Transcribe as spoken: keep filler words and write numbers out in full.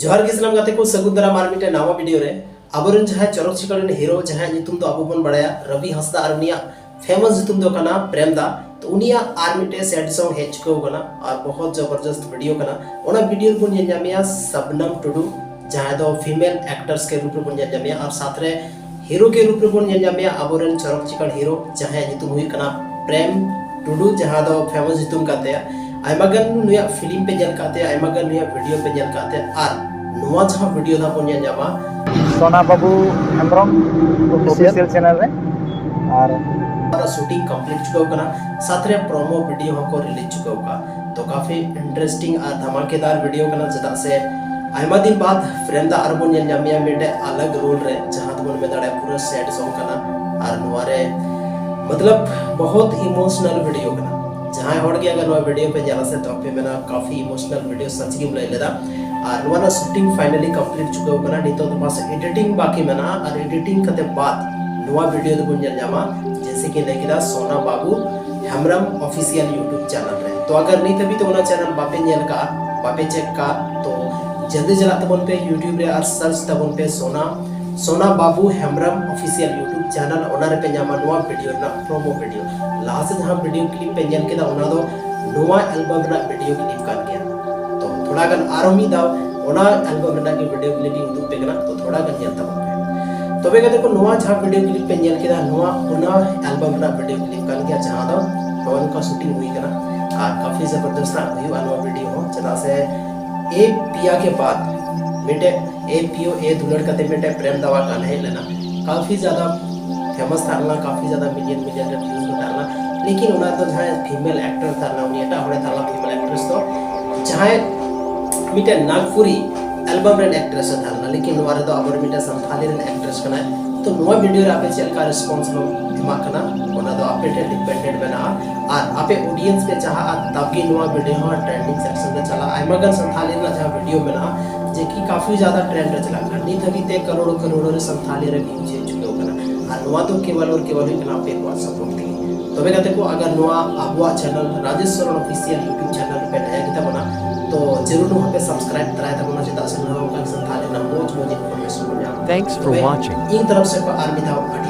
ᱡᱚᱦᱟᱨ ᱜᱮ ᱥᱟᱱᱟᱢ ᱜᱟᱛᱮ ᱠᱚ, ᱥᱟᱹᱜᱩᱱ ᱫᱟᱨᱟᱢ ᱟᱨ ᱢᱤᱫᱴᱮᱱ ᱱᱟᱣᱟ ᱵᱷᱤᱰᱤᱭᱳ ᱨᱮ᱾ ᱟᱵᱚᱨᱮᱱ ᱡᱟᱦᱟᱸᱭ ᱪᱚᱨᱚᱠ ᱪᱤᱠᱟᱹᱲ ᱨᱮᱱ ᱦᱤᱨᱳ, ᱡᱟᱦᱟᱸᱭᱟᱜ ᱧᱩᱛᱩᱢ ᱫᱚ ᱟᱵᱚ ᱵᱚᱱ ᱵᱟᱲᱟᱭᱟ ᱨᱚᱵᱤ ᱦᱟᱸᱥᱫᱟ ᱟᱨ ᱩᱱᱤᱭᱟᱜ ᱯᱷᱮᱢᱟᱥ ᱧᱩᱛᱩᱢ ᱫᱚ ᱠᱟᱱᱟ ᱯᱨᱮᱢ ᱫᱟ, ᱛᱚ ᱩᱱᱤᱭᱟᱜ ᱟᱨ ᱢᱤᱫᱴᱮᱱ ᱥᱮᱰ ᱥᱚᱝ ᱦᱮᱡ ᱪᱩᱠᱟᱹᱣ ᱠᱟᱱᱟ ᱟᱨ ᱵᱚᱦᱚᱛ ᱡᱚᱵᱚᱨᱡᱚᱥᱛ ᱵᱷᱤᱰᱤᱭᱳ ᱠᱟᱱᱟ᱾ ᱚᱱᱟ ᱵᱷᱤᱰᱤᱭᱳ ᱨᱮᱵᱚᱱ ᱧᱮᱞ ᱧᱟᱢᱮᱭᱟ ᱥᱟᱵᱱᱟᱢ ᱴᱩᱰᱩ, ᱡᱟᱦᱟᱸᱭ ᱫᱚ ᱯᱷᱤᱢᱮᱞ ᱮᱠᱴᱨᱮᱥ ᱠᱮ ᱨᱩᱯ ᱨᱮᱵᱚᱱ ᱧᱮᱞ ᱧᱟᱢᱮᱭᱟ ᱟᱨ ᱥᱟᱛ ᱨᱮ ᱦᱤᱨᱳ ᱠᱮ ᱨᱩᱯ ᱨᱮᱵᱚᱱ ᱧᱮᱞ ᱧᱟᱢᱮᱭᱟ ᱟᱵᱚᱨᱮᱱ ᱪᱚᱨᱚᱠ ᱪᱤᱠᱟᱹᱲ ᱦᱤᱨᱳ, ᱡᱟᱦᱟᱸᱭᱟᱜ ᱧᱩᱛᱩᱢ ᱦᱩᱭᱩᱜ ᱠᱟᱱᱟ ᱯᱨᱮᱢ ᱴᱩᱰᱩ, ᱡᱟᱦᱟᱸ ᱫᱚ ᱯᱷᱮᱢᱟᱥ ᱧᱩᱛᱩᱢ ᱠᱟᱱ ᱛᱟᱭᱟ᱾ ᱟᱭᱢᱟ ᱜᱟᱱ ᱱᱩᱭᱟᱜ ᱯᱷᱤᱞᱢ ᱯᱮ ᱧᱮᱞ ᱠᱟᱜ ᱛᱟᱭᱟ, ᱟᱭᱢᱟ ᱜᱟᱱ ᱱᱩᱭᱟᱜ ᱵᱷᱤᱰᱤᱭᱳ ᱯᱮ ᱧᱮᱞ ᱠᱟᱜ ᱛᱟᱭᱟ, ᱟᱨ ᱱᱚᱣᱟ ᱡᱟᱦᱟᱸ ᱵᱷᱤᱰᱤᱭᱳ ᱫᱚ ᱵᱚᱱ ᱧᱮᱞ ᱧᱟᱢᱟ ᱥᱳᱱᱟ ᱵᱟᱵᱩ ᱦᱮᱢᱵᱨᱚᱢ ᱚᱯᱷᱤᱥᱤᱭᱟᱞ ᱪᱮᱱᱮᱞ ᱨᱮ᱾ ᱟᱨ ᱥᱩᱴᱤᱝ ᱠᱚᱢᱯᱞᱤᱴ ᱪᱩᱠᱟᱹᱣ ᱠᱟᱱᱟ, ᱥᱟᱛ ᱨᱮ ᱯᱨᱚᱢᱳ ᱵᱷᱤᱰᱤᱭᱳ ᱦᱚᱸᱠᱚ ᱨᱤᱞᱤᱡᱽ ᱪᱩᱠᱟᱹᱣ ᱠᱟᱜᱼᱟ᱾ ᱛᱚ ᱠᱟᱯᱷᱤ ᱤᱱᱴᱟᱨᱮᱥᱴᱤᱝ ᱟᱨ ᱫᱷᱟᱢᱟᱠᱮᱫᱟᱨ ᱵᱷᱤᱰᱤᱭᱳ ᱠᱟᱱᱟ, ᱪᱮᱫᱟᱜ ᱥᱮ ᱟᱭᱢᱟ ᱫᱤᱱ ᱵᱟᱫ ᱯᱨᱮᱢ ᱫᱟ ᱟᱨ ᱵᱚᱱ ᱧᱮᱞ ᱧᱟᱢᱮᱭᱟ ᱢᱤᱫᱴᱮᱡ ᱟᱞᱟᱜᱽ ᱨᱳᱞ ᱨᱮ, ᱡᱟᱦᱟᱸ ᱫᱚᱵᱚᱱ ᱢᱮᱱ ᱫᱟᱲᱮᱭᱟᱜᱼᱟ ᱯᱩᱨᱟᱹ ᱥᱮᱰ ᱥᱚᱝ ᱠᱟᱱᱟ᱾ ᱟᱨ ᱱᱚᱣᱟ ᱨᱮ ᱢᱚᱛᱞᱚᱵ ᱵᱚᱦᱚᱛ ᱤᱢᱳᱥᱚᱱᱟᱞ ᱵᱷᱤᱰᱤᱭᱳ ᱠᱟᱱᱟ᱾ ᱡᱟᱦᱟᱸᱭ ᱦᱚᱲ ᱜᱮ ᱟᱜᱟᱨ ᱱᱚᱣᱟ ᱵᱷᱤᱰᱤᱭᱳ ᱯᱮ ᱧᱮᱞᱟ ᱥᱮ, ᱛᱚ ᱯᱮ ᱢᱮᱱᱟ ᱠᱟᱯᱷᱤ ᱤᱢᱳᱥᱚᱱᱟᱞ ᱵᱷᱤᱰᱤᱭᱳ ᱥᱟᱪ ᱜᱮᱢ ᱞᱟᱹᱭ ᱞᱮᱫᱟ᱾ ᱟᱨ ᱱᱚᱣᱟ ᱨᱮᱱᱟᱜ ᱥᱩᱴᱤᱝ ᱯᱷᱟᱭᱱᱟᱞᱤ ᱠᱚᱢᱯᱞᱤᱴ ᱪᱩᱠᱟᱹᱣ ᱠᱟᱱᱟ, ᱱᱤᱛᱚᱜ ᱫᱚ ᱵᱟᱥ ᱮᱰᱤᱴᱤᱝ ᱵᱟᱠᱤ ᱢᱮᱱᱟᱜᱼᱟ᱾ ᱟᱨ ᱮᱰᱤᱴᱤᱝ ᱠᱟᱛᱮ ᱵᱟᱫ ᱱᱚᱣᱟ ᱵᱷᱤᱰᱤᱭᱳ ᱫᱚᱵᱚᱱ ᱧᱮᱞ ᱧᱟᱢᱟ, ᱡᱮᱭᱥᱮ ᱠᱤ ᱞᱟᱹᱭ ᱠᱮᱫᱟ ᱥᱳᱱᱟ ᱵᱟᱵᱩ ᱦᱮᱢᱵᱨᱚᱢ ᱚᱯᱷᱤᱥᱤᱭᱟᱞ ᱭᱩᱴᱩᱵ ᱪᱮᱱᱮᱞ ᱨᱮ᱾ ᱛᱚ ᱟᱜᱟᱨ ᱱᱤᱛ ᱦᱟᱹᱵᱤᱡ ᱛᱮ ᱚᱱᱟ ᱪᱮᱱᱮᱞ ᱵᱟᱯᱮ ᱧᱮᱞ ᱠᱟᱜᱼᱟ, ᱵᱟᱯᱮ ᱪᱮᱠ ᱠᱟᱜᱼᱟ, ᱛᱚ ᱡᱚᱞᱫᱤ ᱪᱟᱞᱟᱜ ᱛᱟᱵᱚᱱ ᱯᱮ ᱭᱩᱴᱩᱵ ᱨᱮ ᱟᱨ ᱥᱟᱨᱪ ᱛᱟᱵᱚᱱ ᱯᱮ ᱥᱳᱱᱟ, ᱥᱳᱱᱟ ᱵᱟᱵᱩ ᱦᱮᱢᱵᱨᱚᱢ ᱚᱯᱷᱤᱥᱤᱭᱟᱞ ᱭᱩᱴᱩᱵ ᱪᱮᱱᱮᱞ, ᱚᱱᱟ ᱨᱮᱯᱮ ᱧᱟᱢᱟ ᱱᱚᱣᱟ ᱵᱷᱤᱰᱤᱭᱳ ᱨᱮᱱᱟᱜ ᱯᱨᱚᱢᱳ ᱵᱷᱤᱰᱤᱭᱳ᱾ ᱞᱟᱦᱟ ᱥᱮᱫ ᱡᱟᱦᱟᱸ ᱵᱷᱤᱰᱤᱭᱳ ᱠᱞᱤᱯ ᱯᱮ ᱧᱮᱞ ᱠᱮᱫᱟ, ᱚᱱᱟ ᱫᱚ ᱱᱚᱣᱟ ᱮᱞᱵᱟᱢ ᱨᱮᱱᱟᱜ ᱵᱷᱤᱰᱤᱭᱳ ᱠᱞᱤᱯ ᱠᱟᱱ ᱜᱮᱭᱟ᱾ ᱛᱚ ᱛᱷᱚᱲᱟ ᱜᱟᱱ ᱟᱨᱚ ᱢᱤᱫ ᱫᱷᱟᱣ ᱚᱱᱟ ᱮᱞᱵᱟᱢ ᱨᱮᱱᱟᱜ ᱜᱮ ᱵᱷᱤᱰᱤᱭᱳ ᱠᱞᱤᱯ ᱤᱧ ᱩᱫᱩᱜ ᱯᱮ ᱠᱟᱱᱟ, ᱛᱚ ᱛᱷᱚᱲᱟ ᱜᱟᱱ ᱧᱮᱞ ᱛᱟᱵᱚᱱ ᱯᱮ᱾ ᱛᱚᱵᱮ ᱠᱟᱛᱮ ᱠᱚ ᱱᱚᱣᱟ ᱡᱟᱦᱟᱸ ᱵᱷᱤᱰᱤᱭᱳ ᱠᱞᱤᱯ ᱯᱮ ᱧᱮᱞ ᱠᱮᱫᱟ, ᱱᱚᱣᱟ ᱚᱱᱟ ᱮᱞᱵᱟᱢ ᱨᱮᱱᱟᱜ ᱵᱷᱤᱰᱤᱭᱳ ᱠᱞᱤᱯ ᱠᱟᱱ ᱜᱮᱭᱟ, ᱡᱟᱦᱟᱸ ᱫᱚ ᱱᱚᱜᱼᱚ ᱱᱚᱝᱠᱟ ᱥᱩᱴᱤᱝ ᱦᱩᱭ ᱠᱟᱱᱟ᱾ ᱟᱨ ᱠᱟᱯᱷᱤ ᱡᱚᱵᱚᱨᱫᱚᱥᱛ ᱦᱩᱭᱩᱜᱼᱟ ᱱᱚᱣᱟ ᱵᱷᱤᱰᱤᱭᱳ ᱦᱚᱸ, ᱪᱮᱫᱟᱜ ᱥᱮ ᱮ ᱯᱤᱭᱟ ᱠᱮ ᱵᱟᱫ ᱢᱤᱫᱴᱮᱡ ᱮ ᱯᱤᱭᱳ ᱮ ᱫᱩᱞᱟᱹᱲ ᱠᱟᱛᱮ ᱢᱤᱫᱴᱮᱡ ᱯᱨᱮᱢ ᱫᱟᱣᱟ ᱜᱟᱱ ᱦᱮᱡ ᱞᱮᱱᱟ, ᱠᱟᱯᱷᱤ ᱡᱟᱫᱟ ᱯᱷᱮᱢᱟᱥ ᱛᱟᱦᱮᱸ ᱞᱮᱱᱟ, ᱠᱟᱯᱷᱤ ᱡᱟᱫᱟ ᱢᱤᱞᱤᱭᱚᱱ ᱢᱤᱞᱤᱭᱚᱱ ᱨᱮ ᱵᱷᱤᱭᱩᱡ ᱠᱚ ᱛᱟᱦᱮᱸ ᱞᱮᱱᱟ᱾ ᱞᱮᱠᱤᱱ ᱚᱱᱟ ᱨᱮᱫᱚ ᱡᱟᱦᱟᱸᱭ ᱯᱷᱤᱢᱮᱞ ᱮᱠᱴᱚᱨ ᱛᱟᱦᱮᱸ ᱞᱮᱱᱟ, ᱩᱱᱤ ᱮᱴᱟᱜ ᱦᱚᱲᱮ ᱛᱟᱦᱮᱸ ᱞᱮᱱᱟ ᱯᱷᱤᱢᱮᱞ ᱮᱠᱴᱨᱮᱥ ᱫᱚ, ᱡᱟᱦᱟᱸᱭ ᱢᱤᱫᱴᱮᱱ ᱱᱟᱜᱽᱯᱩᱨᱤ ᱮᱞᱵᱟᱢ ᱨᱮᱱ ᱮᱠᱴᱨᱮᱥ ᱮ ᱛᱟᱦᱮᱸ ᱞᱮᱱᱟ, ᱞᱮᱠᱤᱱ ᱱᱚᱣᱟ ᱨᱮᱫᱚ ᱟᱵᱚᱨᱮᱱ ᱢᱤᱫᱴᱮᱱ ᱥᱟᱱᱛᱷᱟᱞᱤ ᱨᱮᱱ ᱮᱠᱴᱨᱮᱥ ᱠᱟᱱᱟᱭ᱾ ᱛᱚ ᱱᱚᱣᱟ ᱵᱷᱤᱰᱤᱭᱳ ᱨᱮ ᱟᱯᱮ ᱪᱮᱫ ᱞᱮᱠᱟ ᱨᱮᱥᱯᱚᱱᱥ ᱮᱢᱟᱜ ᱠᱟᱱᱟ, ᱚᱱᱟ ᱫᱚ ᱟᱯᱮ ᱴᱷᱮᱱ ᱰᱤᱯᱮᱱᱰᱮᱰ ᱢᱮᱱᱟᱜᱼᱟ᱾ ᱟᱨ ᱟᱯᱮ ᱚᱰᱤᱭᱮᱱᱥ ᱯᱮ ᱪᱟᱦᱟᱜᱼᱟ, ᱛᱟᱵ ᱜᱮ ᱱᱚᱣᱟ ᱵᱷᱤᱰᱤᱭᱳ ᱦᱚᱸ ᱴᱨᱮᱱᱰᱤᱝ ᱥᱮᱠᱥᱚᱱ ᱨᱮ ᱪᱟᱞᱟᱜᱼᱟ᱾ ᱟᱭᱢᱟ ᱜᱟᱱ ᱥᱟᱱᱛᱷᱟᱞᱤ ᱨᱮᱱᱟᱜ ᱡᱟᱦᱟᱸ ᱵᱷᱤᱰᱤᱭᱳ ᱢᱮᱱᱟᱜᱼᱟ, ᱡᱮ ᱠᱤ ᱠᱟᱯᱷᱤ ᱡᱟᱫᱟ ᱴᱨᱮᱱᱰ ᱨᱮ ᱪᱟᱞᱟᱜ ᱠᱟᱱᱟ, ᱱᱤᱛ ᱦᱟᱹᱵᱤᱡ ᱛᱮ ᱠᱟᱨᱳᱲ ᱠᱟᱨᱳᱲ ᱨᱮ ᱥᱟᱱᱛᱷᱟᱞᱤ ᱨᱮ ᱵᱷᱤᱭᱩᱡ ᱦᱮᱡ ᱪᱩᱠᱟᱹᱣ ᱠᱟᱱᱟ᱾ ᱟᱨ ᱱᱚᱣᱟ ᱫᱚ ᱠᱮᱵᱚᱞ ᱟᱨ ᱠᱮᱵᱚᱞ ᱦᱩᱭᱩᱜ ᱠᱟᱱᱟ ᱟᱯᱮ ᱠᱚᱣᱟᱜ ᱥᱟᱯᱳᱨᱴ ᱛᱮᱜᱮ᱾ ᱛᱚᱵᱮ ᱠᱟᱛᱮ ᱠᱚ, ᱟᱜᱟᱨ ᱱᱚᱣᱟ ᱟᱵᱚᱣᱟᱜ channel Rajesh Soren official YouTube channel ᱨᱮᱯᱮ ᱱᱟᱭᱟ ᱜᱮᱛᱟ ᱵᱚᱱᱟ, ᱛᱚ ᱡᱟᱹᱨᱩᱲ ᱱᱚᱣᱟ ᱯᱮ subscribe ᱛᱟᱨᱟᱭ ᱛᱟᱵᱚᱱᱟ, ᱪᱮᱫᱟᱜ ᱥᱮ ᱱᱚᱣᱟ ᱚᱱᱠᱟᱱ ᱥᱟᱱᱛᱟᱲ ᱨᱮᱱᱟᱜ ᱢᱚᱡᱽ ᱢᱚᱡᱽ information ᱵᱚᱱ ᱧᱟᱢᱟ᱾ Thanks for ᱛᱚᱵᱮ watching. ᱤᱧ ᱛᱚᱨᱚᱯ ᱥᱮᱫ ᱠᱷᱚᱱ ᱟᱨ ᱢᱤᱫ ᱫᱷᱟᱣ ᱟᱹᱰᱤ